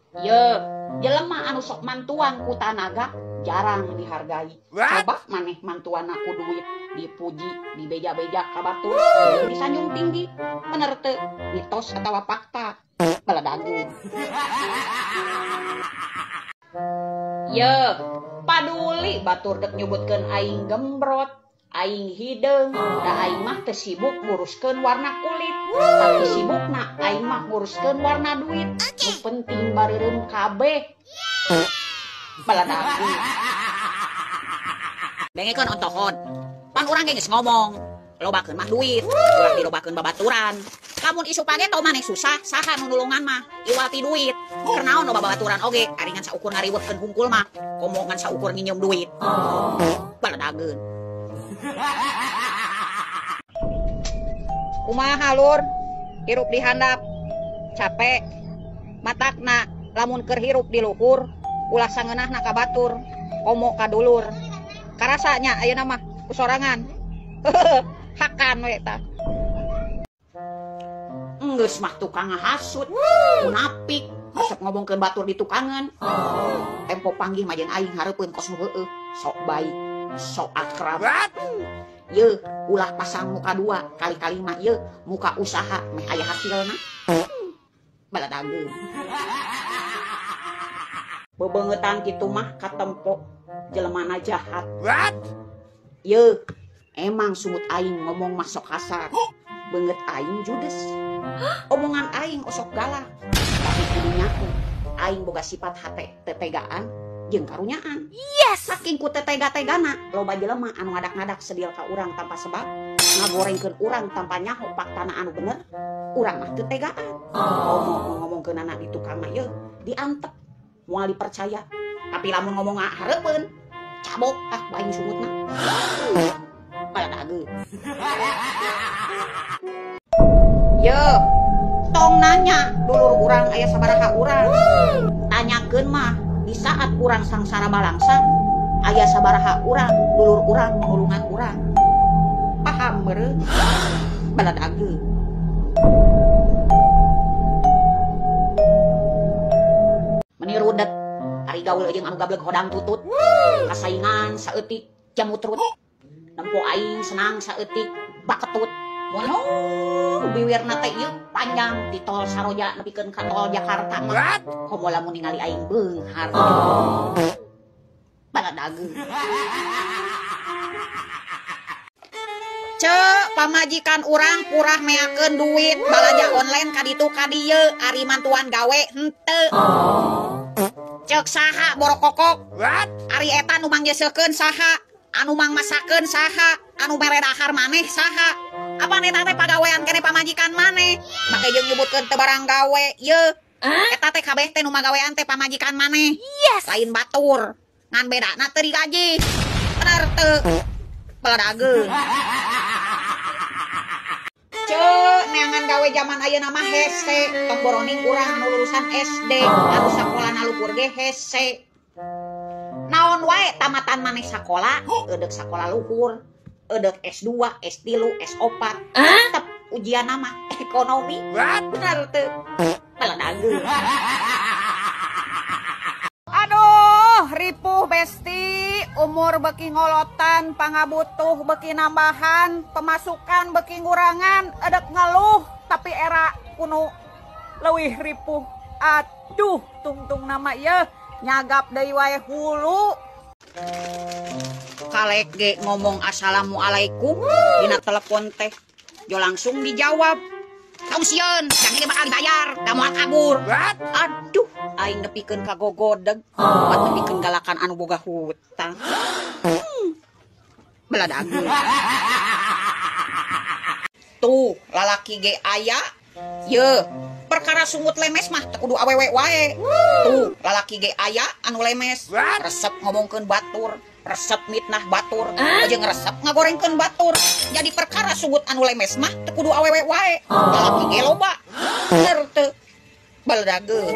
Ye, jelema anu sok mantuan ku tanaga jarang dihargai. Coba maneh mantuan ku duit, dipuji, dibeja-beja ka batur, disanjung tinggi. Bener teu? Mitos atawa fakta? Baladageun. Ye, paduli batur dek nyebutkeun aing gembrot, aing hideung, da aing mah teu sibuk nguruskeun warna kulit, tapi sibukna aing mah nguruskeun warna duit. Nu penting bareureum kabeh. Baladageun. Dengekeun ontohon. Pan urang ge geus ngomong, lobakeun mah duit, ulah dilobakeun babaturan. Lamun isu pageto maneh susah, saha nu nulungan mah? Iwal ti duit. Keur naon loba babaturan oge, ari ngan saukur ngariweuhkeun hungkul mah, komo ngan saukur nginjem duit. Baladageun. Kumaha lur? Hirup di handap, capek. Matakna lamun keur hirup di luhur, ulah sangeunahna ka batur, komo ka dulur. Karasanya ayeuna mah ku sorangan. Hakan we tah. Geus mah tukang ngahasut, munafik, resep ngomongkeun batur di tukangan. Tempo panggih mah jeung aing hareupeun kos nu heueuh, sok baik, sok akrab. Ye, ulah pasang muka dua, kali-kali mah ye muka usaha meh aya hasilna. Baladageun. Bebengetan kitu mah katempo jelemana jahat. Ye, emang sumut aing ngomong mah sok kasar. Beungeut aing judes. Omongan aing osok galak, tapi kudu nyaho aing boga sifat hate tetegaan jeung karunyaan. Yes. Saking ku tetega-tegana loba jelema anu ngadak-ngadak sedil ka urang tanpa sebab, ngagorengkeun urang tanpa nyaho faktana anu bener, urang mah teu tegaan. Ngomong ngomongkeunana di tukang mah ye diantep, moal dipercaya. Tapi lamun ngomong hareupeun, cabok ah aing sungutna. Baladageun. Yo, tong nanya dulur urang aya sabaraha urang. Tanyakeun mah di saat urang sangsara balangsa, aya sabaraha urang dulur urang nulungan urang. Paham meureun? Baladageun. Meni rudet, ari gaul jeung anu gableg hodang tutut. Kasaingan saeutik jamutrut. Nempo aing senang saeutik baketut. Monyong biwirna teh ieu panjang di tol Saroja nepikeun ka tol Jakarta mah. Komo lamun ningali aing beunghar. Baladageun. Ceu, pamajikan urang purah meakeun duit balanja online ka ditu ka dieu, ari mantuan gawe henteu. Ceuk saha borokokok? Ari eta nu mangjeuseukeun saha? Anu mangmasakeun saha? Anu mere dahar maneh saha? Apa eta teh pagawean kene pamajikan maneh? Make jeung nyebutkeun teu barang gawe ye. Eta teh kabeh teh nu magawean teh pamajikan maneh. Yes. Lain batur. Ngan bedana teu digaji. Bener teu? Baladageun. Ceu, neangan gawe jaman ayeuna mah hese. Tong boroning urang anu lulusan SD, anu sakolana luhur ge hese. Naon wae tamatan maneh sakola, eudek sakola luhur, eudek S2, S3, S4, tetep ujian nama ekonomi. Bener teu? Baladageun. Aduh, ripuh besti, umur beki ngolotan, pangabutuh beki nambahan, pemasukan beki ngurangan, edek ngeluh, tapi era kuno leuwih ripuh. Aduh, tungtung nama ye, nyagap deui wae hulu. Kalek ge ngomong assalamualaikum dina telepon teh, jo langsung dijawab. Tong sieun, jang ge bakal dibayar, da moal kabur. Aduh, aing nepikeun ka gogodeg, bat nepikeun galakan anu boga hutang. Baladageun. Tuh, lalaki ge aya, ye, perkara sungut lemes mah teu kudu awewe wae. Tuh, lalaki ge aya anu lemes, resep ngomongkeun batur, resep mitnah batur, jeung resep ngagorengkeun batur. Jadi perkara sungut anu lemes mah teu kudu awewe wae. Lalaki ge loba. Bener teu? Baladageun.